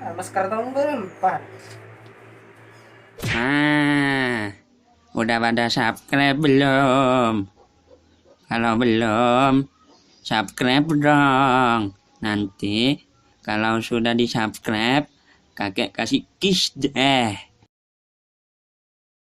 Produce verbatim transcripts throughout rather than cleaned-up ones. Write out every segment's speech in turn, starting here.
Masker tahun berempat. Nah, udah pada subscribe belum? Kalau belum, subscribe dong. Nanti kalau sudah di-subscribe, kakek kasih kiss deh.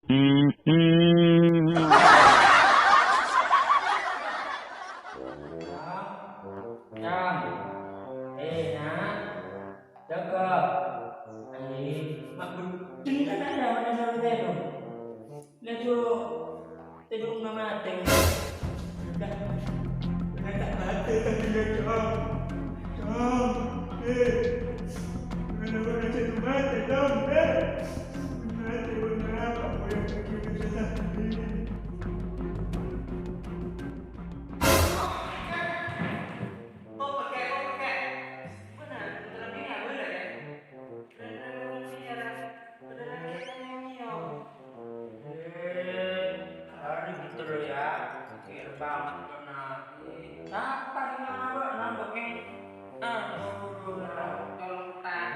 Hmm, hmm. Cang. Eh, Nak. Jaga. Ayo, mak bedding kan ada mana sama saya tuh. Lah, Jo. Tèdung na matè. Lah, lah ta' matè tapi, ya, Cong. Cong, eh. Kenapa raja itu mati, Cong? Eh. Mati, bener apa? Mau yang pergi ke sana. Kok pakai, kok pakai? Mana? Putra bini apa ya? Keren, keren, keren, keren. Udah lagi yang nyanyi, yo. Eh, hari gitu loh ya. Kira banget pernah. Siapa di mana, Bang? Nambah, eh. Ah, tolong, tak.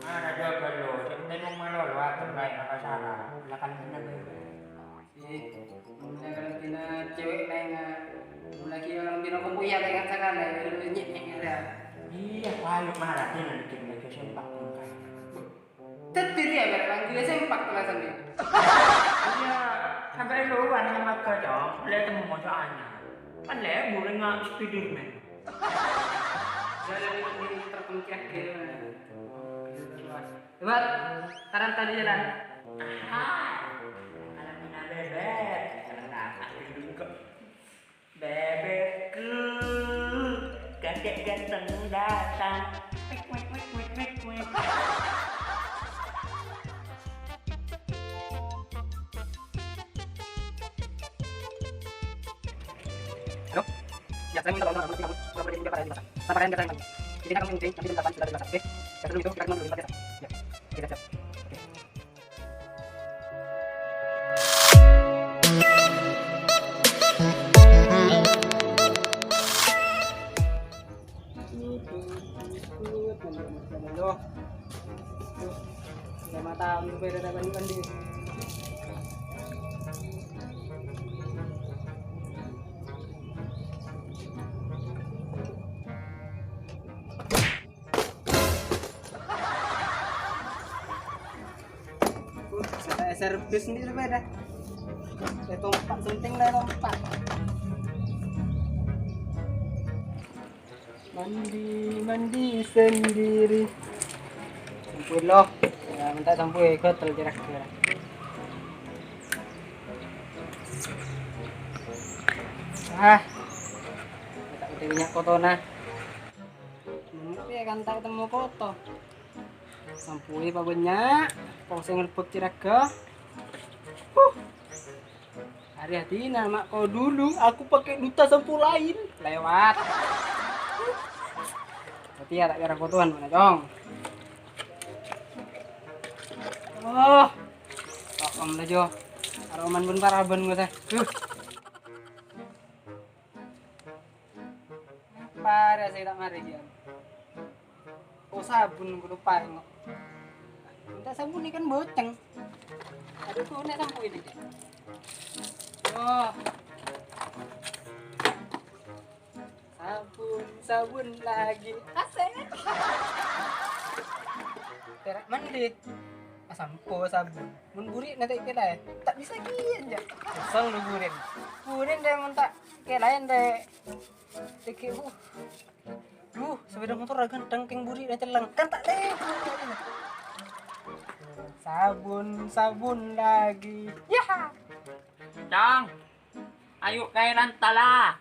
Mana jaga lo? Saya minta nomor lo, lo atur baik, apa salah? Lah, kan bener, baik. Eh, mulai kalau tina cewek lain, ah, mulai kira orang bina komputer, lain kan salah, lain nyek, nyek, nyek, ya. Iya, palu marah dia nanti kena ke sempak tuh, kan. Tadi dia berpanggil sempak tuh rasanya. Iya, sampai lu anak makan dong, lihat temu soalnya. Kan lebu dengan Spiderman. Jalan ini terpengkak ke. Hebat, tarantara di jalan. Aha, kalau punya bebek, karena aku dulu kok. Bebekku, kakek ganteng datang. Wek, wek, wek, wek, wek, wek. Halo? Ya, saya minta tolong sama teman-teman, kalau boleh juga pada di pasar. Sama kalian biasa yang panggil. Jadi, kami mungkin nanti jam delapan sudah di pasar, oke? Ya, sebelum itu, kita cuma dulu di pasar. Ya, oke, siap, siap. Oke. Lima tahun berbeda dengan Iwan di. Saya servis nih sepeda. Saya tompak, penting lah tompak. Mandi, mandi sendiri. Sampun lo. Ya, minta sampun ya, gatel kira-kira. Ah. Tak ada minyak kotor nah. Mungkin kan tak ketemu kotor. Sampui pabannya', kok sè ngelbek ciraga. Huh. Hari hati nama kau dulu, aku pakai duta sampo lain. Lewat. Berarti ya tak kira kotoran mana, Cong. Oh. Kok om lejo. Aroman pun paraban gue teh. Huh. Apa ada saya tak mari dia? Oh, sabun, gue lupa, engko'. Minta sabun ini kan boceng. Aduh, tuh, ini sampo ini. Oh. Sabun, sabun lagi. Asik. Perak mandi. Ah, sampo sabun. Mun buri nanti kira ya. Tak bisa kian, ya. Kosong lu burin. Burin deh, mun tak kira lain deh. Tiki, uh. Duh, sepeda motor ra ganteng, keng buri ra celleng. Kan tak lewat. Sabun, sabun lagi. Ya. Cang, ayo kae lantala.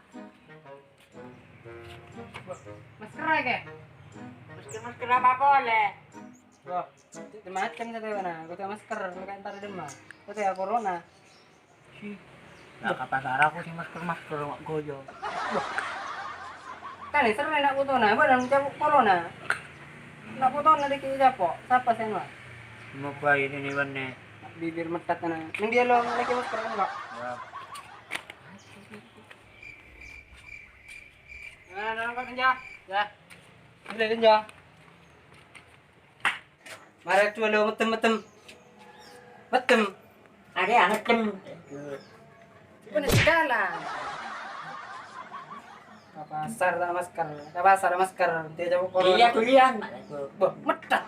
Masker aja. Masker, masker apa boleh? Wah, macam saya mana? Gue masker, gue kan tar demam. Gue corona. Lah, kapan arapa sih masker-masker, wak goyo. Kan sering nak fotona, barang cabut corona. Nak fotona dikit capok, siapa sih, Mas? Mau bayi ini, Wan, nih. Bibir metet, nah. Neng dia lo, lagi masker, enggak? Ya. Nah, nah, Pak Kenja. Ya. Boleh, Kenja. Mara dua lo meddem, meddem. Meddem. Ada yang meddem. Bukan segala. Ka pasar ta' masker, ka pasar masker, dia jawab corona. Iya, duluan. Boh, medhâk.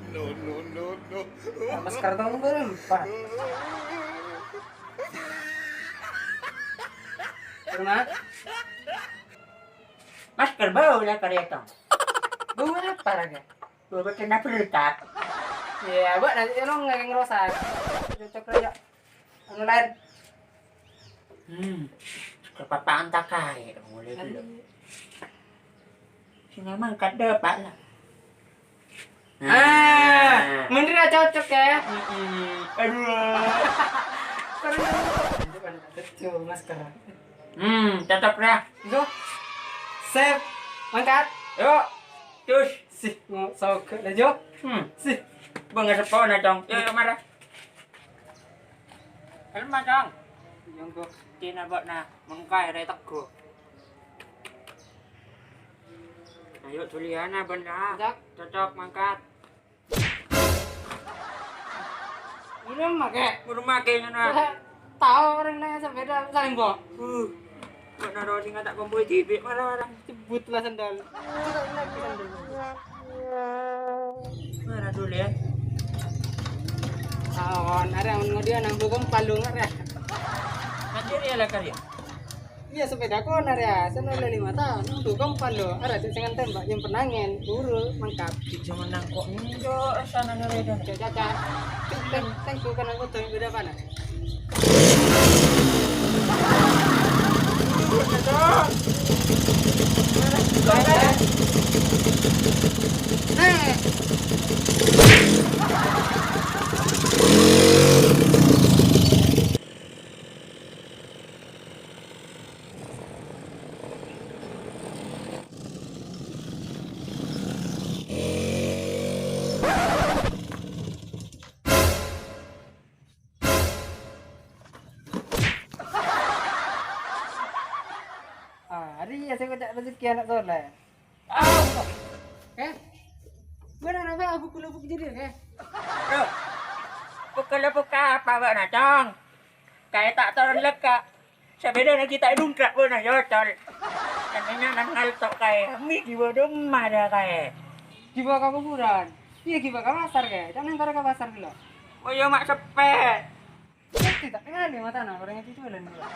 No, no, no, no. Masker tahun berempat. Rumah? Masker bau lah kareta. Bau apa raga? Bau kena berkat. Iya, buat nanti lo nggak ngerosak. Cocok aja. Anu lain. Hmm. Kepapaan tak kae mulai dulu. Sini emang kada pak lah. Ah, mending ra cocok ya. Mm-mm. Aduh. Terus itu kan betul masker. Hmm, cocok dah. Itu. Sip. Mangkat. Yuk. Cus. Sih, mau soge lah, Jo. Hmm. Sih. Bang nggak sepo nah, Cong. Yuk, yuk, mara. Helma, Cong. Yang kok. Tina bok nah, mengkai rai tego. Ayo, Juliana, ben, ah. Cocok. Cocok, mangkat. Belum make. Belum make, ngono. Tahu orang naik sepeda saling bawa. Uh. Kok naro sing tak kompoy dibi, marah-marah. Cebut lah sendal. Itu tak lagi sendal. Marah dulu ya. Awan, ada yang mau dia nang bukan palung, ada. Nanti dia lah kali ya. Iya, sepeda koner ya, saya udah lima tahun, untuk kompan lo, ada cek sing tembak, yang pernah ngen, buru, mangkap. Di zaman nangkok ninjo, sana ngeredan. Cek caca, cek teng, teng, bukan aku teng, beda apa nah? Hei. Ah, arèya sè koca'na rejhekkè ana' soleh. Eh? Bâ'na napa abu-, kulubuk jadi, eh? Loh, buka-lubuk apa bâ'na, Cong? Kaè ta' toron lekka'. Sabidhâna ghi' ta' èdhungkra' bâ'na, yâ, Col. Kennengnga nang ngalto' kaè, mi' ghi' bâdâ emma dâ' kaè. Ghi' bâ' ka kuburan. Iyâ, ghi' bâ' ka pasar kaè. Ta' nèng tara ka pasar ghellâ'. Oh, iyâ, ma' seppè. Ngerti ta' ngalè matana orèng èjhuwâlân ghellâ'.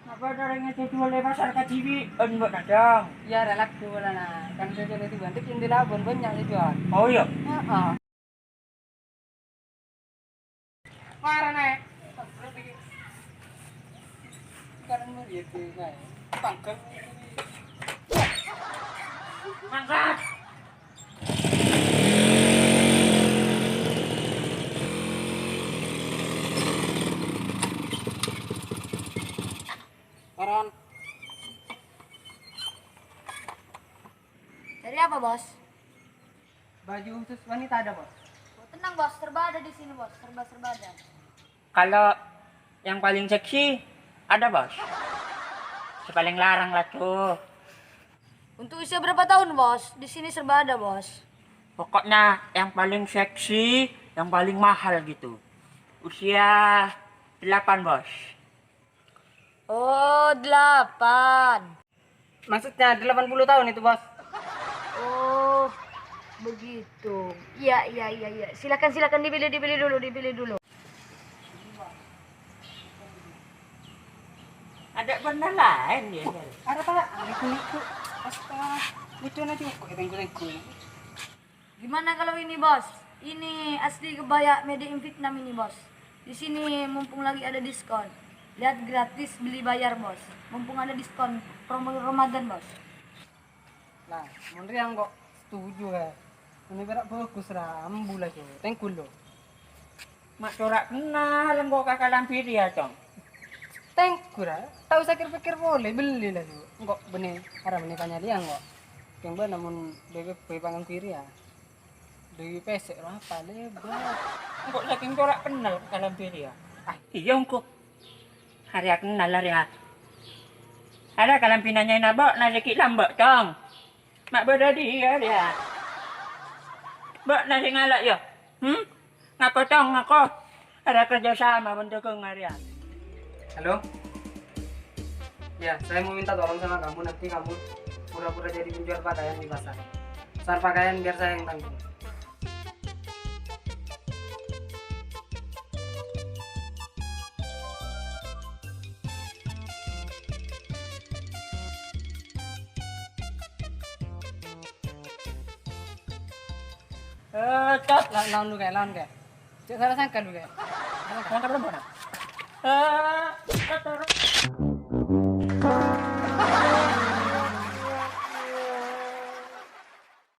Apa orèng èjhuwâl è pasar kadhibi'ân, Mbok Nadang? Iyâ, ra lagghu polana. Kan sè jhâlân è Tuban, cè' Candi Labun bânnya' sè jhuwâl. Oh, iyâ? Heeh. Mara, Nè. Sekarang mau dia tuh, Nè. Pangkal. Mangkat. Paran. Cari apa, Bos? Baju khusus wanita ada, Bos? Oh, tenang, Bos. Serba ada di sini, Bos. Serba-serba ada. Kalau yang paling seksi ada, Bos? Yang paling larang lah tuh. Untuk usia berapa tahun, Bos? Di sini serba ada, Bos. Pokoknya yang paling seksi, yang paling mahal gitu. Usia delapan, Bos. Oh, delapan. Maksudnya delapan puluh tahun itu, Bos. Oh, begitu. Iya, iya, iya, iya. Silakan, silakan dipilih, dipilih dulu, dipilih dulu. Ada warna lain ya, Bos? Ada, Pak. Ini kulit tuh. Astaga. Lucu aja kok, tengkul-tengkul. Gimana kalau ini, Bos? Ini asli kebaya made in Vietnam ini, Bos. Di sini mumpung lagi ada diskon. Lihat gratis beli bayar, Bos. Mumpung ada diskon promo Ramadan, Bos. Nah, mon rèya engko' setuju, eh. Ini berak bagus, ra, ambu la, Jo. Tengkul lo. Ma' cora' kennal engko' ka kalambhi rèya, Cong. Tengkul, ra. Ta' osa kèr-pèkkèr polè, bellè la, Jo. Engko' bânnè, ara bânnè panyalèyan engko'. Kèng bâ'na mon bhâi-bhâi pangangghuy rèya. Dewi pesek lo apa lebar. Engko' saking cora' kennal ka kalambhi rèya. Ah, iyâ engko'. Arèya kennal arèya. Arèya kalambhi nanyaè nabâ' na sè ghi' lambâ', Cong. Ma' bâdâ dhiyâ, yâ? Bâ'na sè ngala', yâ? Hmm? Ngako cong, ngako. Arèya kerja sama bân jhâghâng arèya. Halo? Ya, saya mau minta tolong sama kamu. Nanti kamu pura-pura jadi penjual pakaian di pasar. Pesan pakaian biar saya yang tanggung. Eh, cot. La-, lawan lu, Kè, lawan, Kè. Cè' salah sangka lu, Kè. Salah sangka. Sangka belum pernah. Eh, cot, terus.